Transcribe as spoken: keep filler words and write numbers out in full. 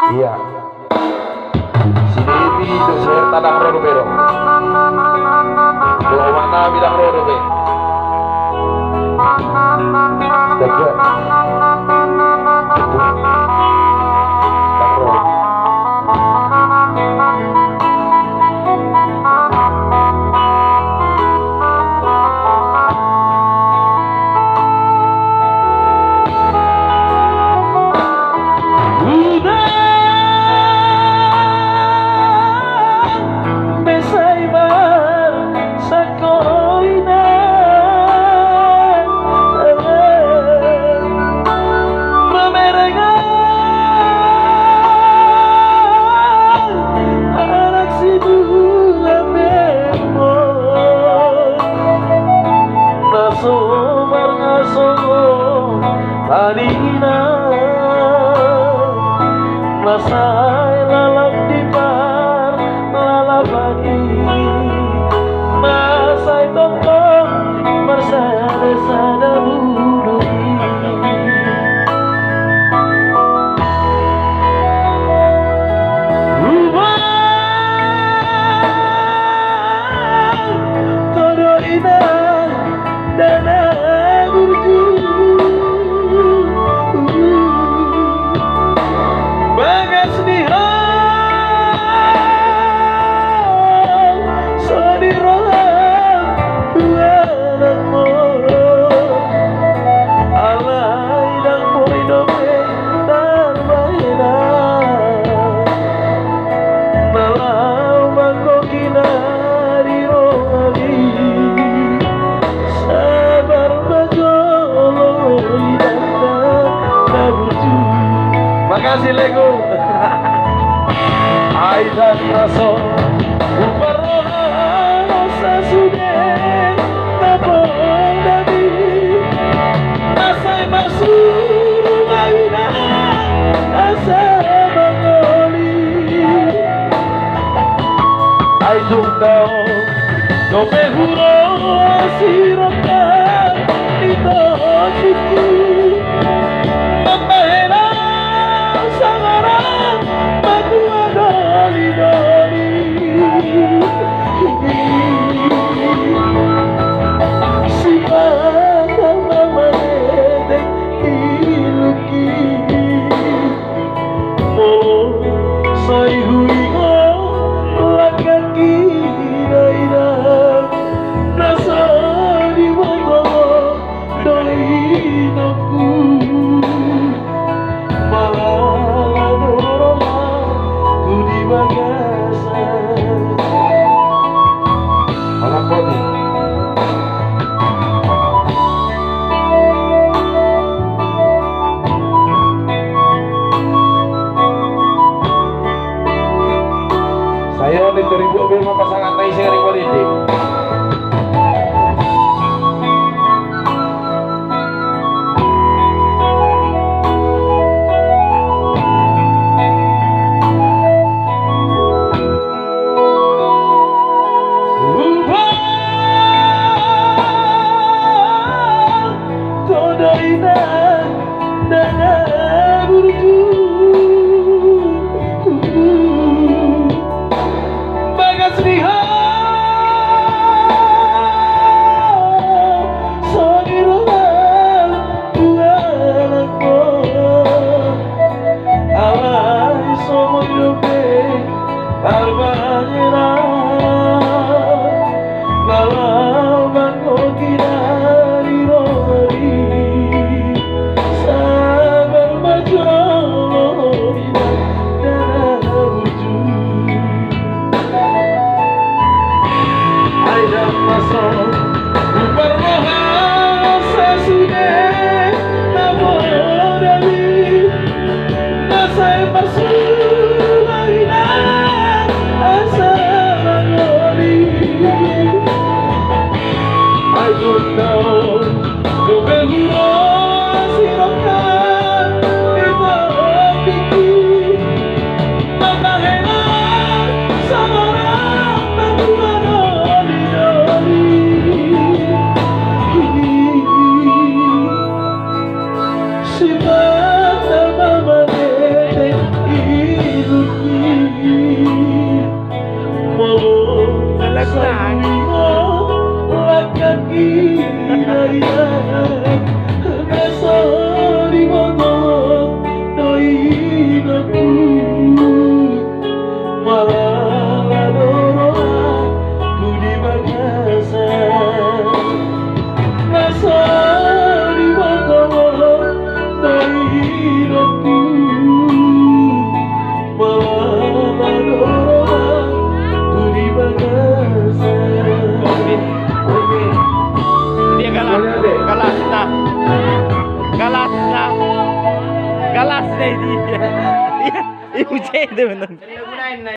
Iya. Si Devi dohot si Herta ndang ro dope, ro. Dua omak nami ndang ro dope. Ndang ro. Unang be sai marsangkot inang, mamereng anak si tulang bemo, na so marngasongon tanina, na sai lalap di parlalapan i, na sai tongtong marsadasada buduri. Uba todo inang dana burju. Bagas ni hau so di roham tu anakmu. Alai ndang boi dope tarbahen na laho manggohi na di rohami. Sabar ma jolo inang na burju. Makasih, Lego. Ai ndang na so huparroha sasude na poda mi, na sai marsuru ma inang asa mangoli. Ai tung dao dope huroha sirongkap ni tondingki, mambahen au songoran matua dolidoli. Sipata ma manetek ilungki. Molo sai huingot langkangki na inang, na so diboto do inongku. Malala do rohangku di bagasan. Anak kau ni. Sae on, di toribuak be ma pasangan na ise ring marende. Todo inang dana burju. Bagas ni hau so di roham tu anakmu. Alai so boi dope tarbahen na laho manggohi na di rohami. Sabar ma jolo inang dana burju. Ai ndang na so huparroha sasude na poda mi, na sai marsuru ma inang asa Buset, dia bener.